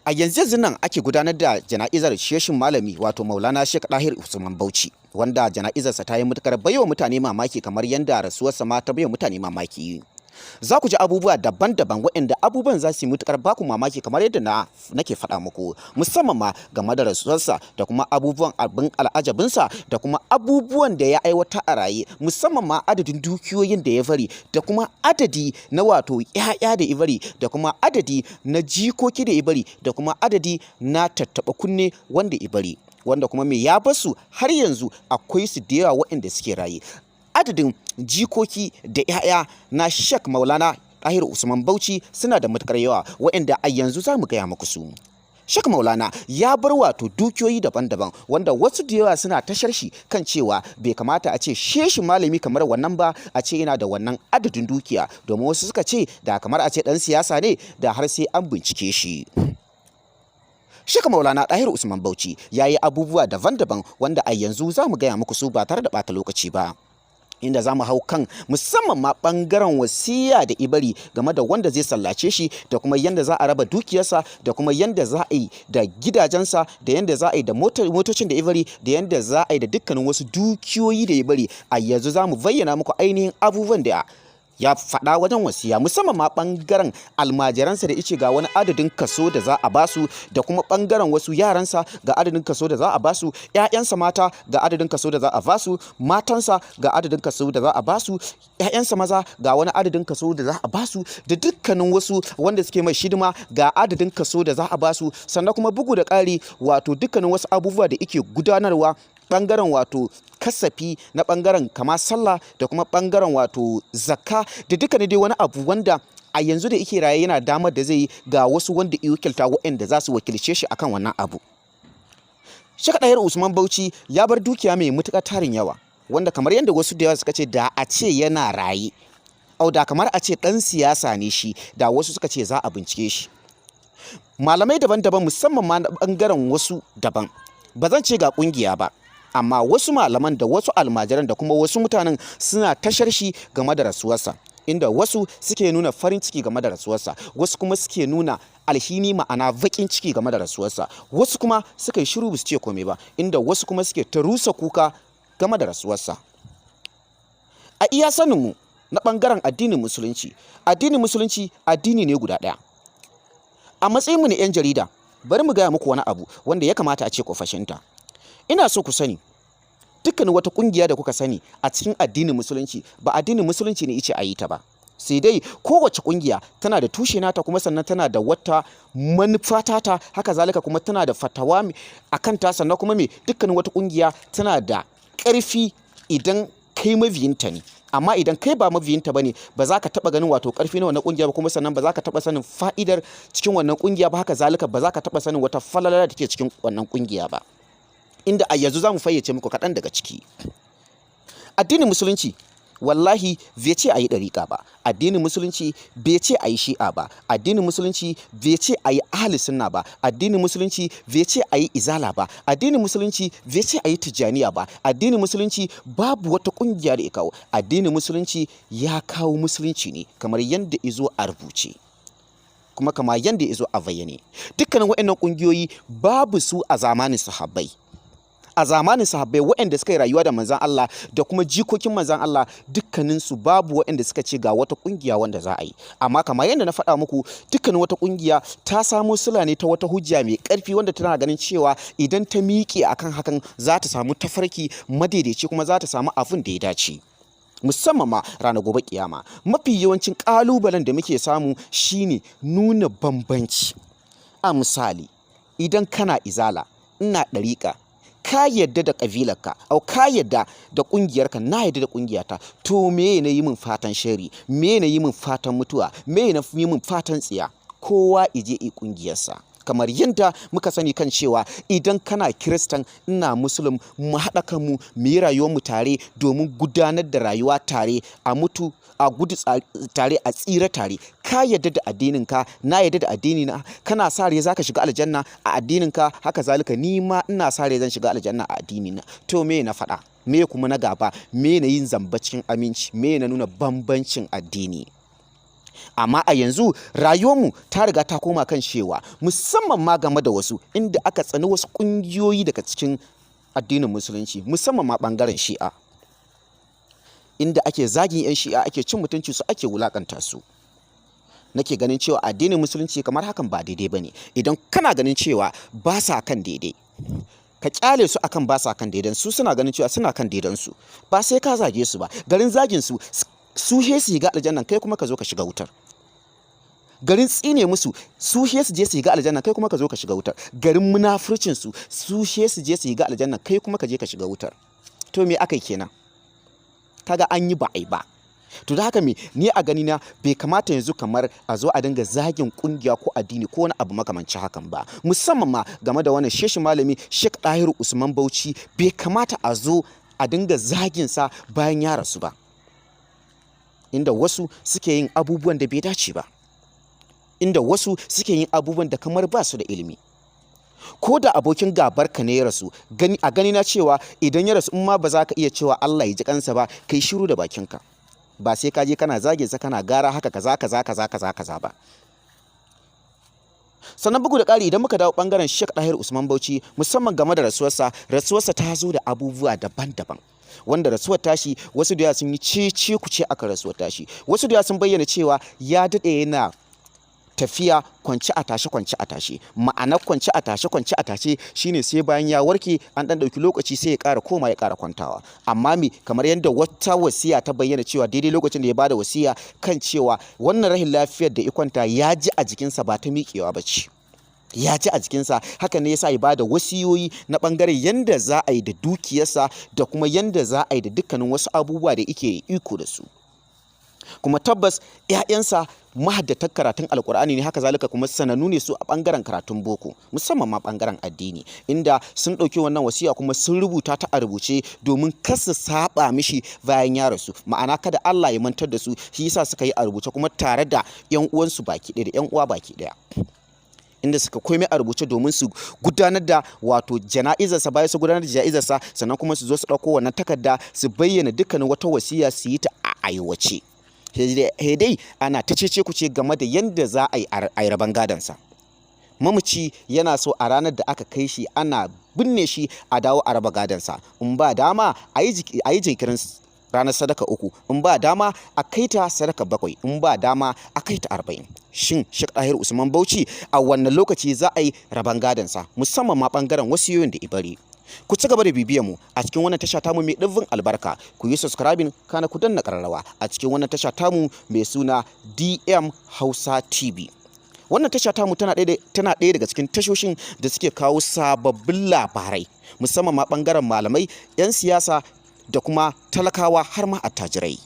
A yanzu yanzu nan ake gudanar da jana'izar sheshin malami, wato Maulana Sheikh Dahir Usman Bauchi, wanda jana'izarsa ta yi matukar baiwa mutane mamaki kamar yadda rasuwarsa ma ta baiwa mutane mamaki. Za ku ji abubuwa daban-daban waɗanda abubuwan za su yi matukar baku mamaki kamar yadda na nake faɗa muku, musamman ma game da rasuwarsa da kuma abubuwan abin al'ajabinsa da kuma abubuwan da ya aiwata a raye, musamman ma adadin dukiyoyin da ya bari da kuma adadi na wato 'ya'ya da ya bari da kuma adadi na jikoki da ya bari da kuma adadi na tattaɓa kunne wanda ya bari, wanda kuma me ya basu har yanzu akwai su da yawa waɗanda suke raye. Adadin jikoki da 'ya'ya na Sheikh Maulana Ɗahiru Usman Bauchi suna da matukar yawa, waɗanda a yanzu za mu gaya muku su. Sheikh Maulana ya bar wato dukiyoyi daban-daban, wanda wasu da yawa suna tashar shi kan cewa bai kamata a ce sheshi malami kamar wannan ba a ce yana da wannan adadin dukiya, domin wasu suka ce da kamar a ce ɗan siyasa ne da har sai an bincike shi. Sheikh Maulana Ɗahiru Usman Bauchi ya yi abubuwa daban-daban wanda a yanzu za mu gaya muku su ba tare da ɓata lokaci ba, inda za mu hau kan musamman ma ɓangaren wasiya da ya bari game da wanda zai sallace shi, da kuma yanda za a raba dukiyarsa, da kuma yanda za a yi da gidajensa, da yanda za a yi da motocin da ya bari, da yanda za a yi da dukkanin wasu dukiyoyi da ya bari. A yanzu za mu bayyana muku ainihin abubuwan da ya faɗa wajen wasiya, musamman ma ɓangaren almajiransa da ice ga wani adadin kaso da za a basu, da kuma ɓangaren wasu yaransa ga adadin kaso da za a basu, ‘ya'yansa mata ga adadin kaso da za a basu, matansa ga adadin kaso da za a basu, ‘ya'yansa maza ga wani adadin kaso da za a basu, da dukkanin wasu wanda suke mai shidima ga adadin kaso da za a basu. Sannan kuma bugu da ƙari, wato dukkanin wasu abubuwa da ike gudanarwa, ɓangaren wato kasafi na ɓangaren kama sallah da kuma ɓangaren wato zakka da dukkanin dai wani abu wanda a yanzu da yake raye yana damar da zai yi, ga wasu wanda ya wakilta waɗanda za su wakilce shi akan wannan abu. Sheikh Ɗahiru Usman Bauchi ya bar dukiya mai matuƙar tarin yawa, wanda kamar yadda wasu da yawa suka ce da a ce yana raye, au da kamar a ce ɗan siyasa ne shi, da wasu suka ce za a bincike shi. Malamai daban-daban, musamman ma na ɓangaren wasu daban, ba zan ce ga ƙungiya ba, amma wasu malaman da wasu almajiran da kuma wasu mutanen suna tashar shi game da rasuwarsa, inda wasu suke nuna farin ciki game da rasuwarsa, wasu kuma suke nuna alhini, ma'ana baƙin ciki game da rasuwarsa, wasu kuma suka yi shiru ba su ce komai ba, inda wasu kuma suke ta rusa kuka game da rasuwarsa. A iya saninmu na ɓangaren addinin Musulunci, addinin Musulunci addini ne guda ɗaya. A matsayinmu na 'yan jarida, bari mu gaya muku wani abu wanda ya kamata a ce ku fahimta. Ina so ku sani, dukkanin wata ƙungiya da kuka sani a cikin addinin Musulunci, ba addinin Musulunci ne ice a yi ta ba. Sai dai kowace ƙungiya tana da tushe nata, kuma sannan tana da wata manufa tata, haka zalika kuma tana da fatawa a kanta. Sannan kuma me, dukkanin wata ƙungiya tana da ƙarfi idan kai mabiyinta ne, amma idan kai ba mabiyinta ba ne, ba za ka taɓa ganin wato ƙarfi na wannan ƙungiya ba, kuma sannan ba za ka taɓa sanin fa'idar cikin wannan ƙungiya ba, haka zalika ba za ka taɓa sanin wata falala da take cikin wannan ƙungiya ba, inda a yanzu za mu fayyace muku kaɗan daga ciki. Addinin Musulunci wallahi bai ce a yi ɗariƙa ba, addinin Musulunci bai ce a yi Shi'a ba, addinin Musulunci bai ce a yi Ahli Sunna ba, addinin Musulunci bai ce a yi Izala ba, addinin Musulunci bai ce a yi Tijjaniya ba. Addinin Musulunci babu wata ƙungiya da ya kawo. Addinin Musulunci ya kawo Musulunci ne kamar yadda izo a rubuce, kuma kama yadda izo a bayyane. Dukkanin waɗannan ƙungiyoyi babu su a zamanin sahabbai. A zamanin sahabbai, waɗanda suka yi rayuwa da Manzon Allah da kuma jikokin Manzon Allah, dukkaninsu babu waɗanda suka ce ga wata ƙungiya wanda za a yi. Amma kamar yadda na faɗa muku, dukkanin wata ƙungiya ta samo sula ne ta wata hujja mai ƙarfi wanda tana ganin cewa idan ta miƙe akan hakan za ta samu tafarki madaidaici, kuma za ta samu abin da ya dace, musamman ma ranar gobe kiyama. Mafi yawancin ƙalubalen da muke samu shine nuna bambanci. A misali, idan kana Izala, ina ɗariƙa, ka yadda da ƙabilarka au ka yadda da ƙungiyarka, na yadda da ƙungiyata, to me na yi min fatan shari? Me na yi min fatan mutuwa? Me na yi min fatan tsiya? Kowa ije yi ƙungiyarsa. Kamar yadda muka sani kan cewa idan kana Kiristan, ina Musulun, mu haɗa kanmu mu yi rayuwarmu tare domin gudanar da rayuwa tare, a mutu a gudu tare, a tsira tare. Ka yadda da addininka, na yadda da addinina. Kana sa rai zaka shiga aljanna a addininka, haka zalika ni ma ina sa rai zan shiga aljanna a addinina. To me na faɗa? Me kuma na gaba? Me na yin zamba cikin aminci? Me na nuna bambancin addini? Amma a yanzu rayuwarmu ta riga ta koma kan cewa, musamman ma game da wasu, inda aka tsani wasu ƙungiyoyi daga cikin addinin Musulunci, musamman ma ɓangaren Shi'a, inda ake zagin 'yan Shi'a, ake cin mutunci su, ake wulakanta su. Nake ganin cewa addinin Musulunci kamar hakan ba daidai ba ne. Idan kana ganin cewa ba sa kan daidai, ka kyale su akan ba sa kan daidan su. Suna ganin cewa suna kan daidan su, ba sai ka zage su ba. Garin zagin su, su he su ga aljannan, kai kuma ka zo ka shiga wutar. Garin tsine musu, su he su je su ga aljanna, kai kuma ka zo ka shiga wutar. Garin munafurcin su, su he su je su ga aljanna, kai kuma ka je ka shiga wutar. To, me aka yi kenan? Kaga an yi ba ai ba. To, da haka me ni a gani na, bai kamata yanzu kamar a zo a dinga zagin kungiya ko addini ko wani abu makamancin hakan ba, musamman ma game da wannan sheshi malami Sheikh Dahiru Usman Bauchi. Bai kamata a zo a dinga zagin sa bayan ya rasu ba, inda wasu suke yin abubuwan da bai dace ba, inda wasu suke yin abubuwan da kamar ba su da ilimi. Ko da abokin gabarka ne ya rasu, gani a gani na cewa idan ya rasu, in ma ba za ka iya cewa Allah ya ji kansa ba, kai shiru da bakinka. Ba sai ka je kana zage sa, kana gara haka, kaza kaza kaza kaza kaza ba. Sannan bugu da ƙari, idan muka dawo ɓangaren Sheikh Dahir Usman Bauchi, musamman game da rasuwarsa, rasuwarsa ta zo da abubuwa daban-daban, wanda rasuwar tashi wasu da sun yi cece kuce aka rasuwar tashi. Wasu da sun bayyana cewa ya daɗe yana tafiya kwance a tashe, kwance a tashe. Ma'anar kwance a tashe, kwance a tashe shine sai bayan ya warke an dan dauki lokaci, sai ya ƙara koma, ya ƙara kwantawa. Amma me, kamar yadda wata wasiya ta bayyana cewa daidai lokacin da ya bada wasiya kan cewa wannan rahin lafiyar da ya kwanta, ya ji a jikinsa ba ta miƙewa ba ce. Ya ji a jikinsa haka ne yasa ya bada wasiyoyi na bangare yanda za a yi da dukiyarsa da kuma yanda za a yi da dukkanin wasu abubuwa da yake iko da su. Kuma tabbas 'ya'yansa mahaddatan karatun Alkur'ani ne, haka zalika kuma sanannu ne su a bangaren karatun boko, musamman ma bangaren addini, inda sun ɗauki wannan wasiya kuma sun rubuta ta a rubuce domin kar su saba mishi bayan ya rasu, ma'ana kada Allah ya mantar da su. Shi yasa suka yi a rubuce, kuma tare da 'yan uwansu baki ɗaya da 'yan uwa baki ɗaya, inda suka komai a rubuce domin su gudanar da wato jana'izarsa. Bayan su gudanar da jana'izarsa, sannan kuma su zo su ɗauko wannan takarda, su bayyana dukkanin wata wasiya, su yi ta a aiwace. Dai ana ta cece kuce game da yadda za a yi a rabon gadonsa. Mamaci yana so a ranar da aka kai shi ana binne shi a dawo a raba gadonsa. In ba dama, a yi jinkirin ranar sadaka 3. In ba dama, a kai ta sadaka 7. In ba dama, a kai ta 40. Shin Sheikh Dahir Usman Bauchi, a wannan lokaci za a yi raban gadonsa, musamman ma bangaren wasiyoyin da ya bari? Ku ci gaba da bibiyar mu a cikin wannan tasha tamu mai ɗimbin albarka. Ku yi subscribing, kana ku danna ƙararrawa a cikin wannan tasha tamu mai suna DM Hausa TV. Wannan tasha tamu tana ɗaya daga cikin tashoshin da suke kawo sababbin labarai, musamman ma ɓangaren malamai, 'yan siyasa da kuma talakawa, har ma attajirai.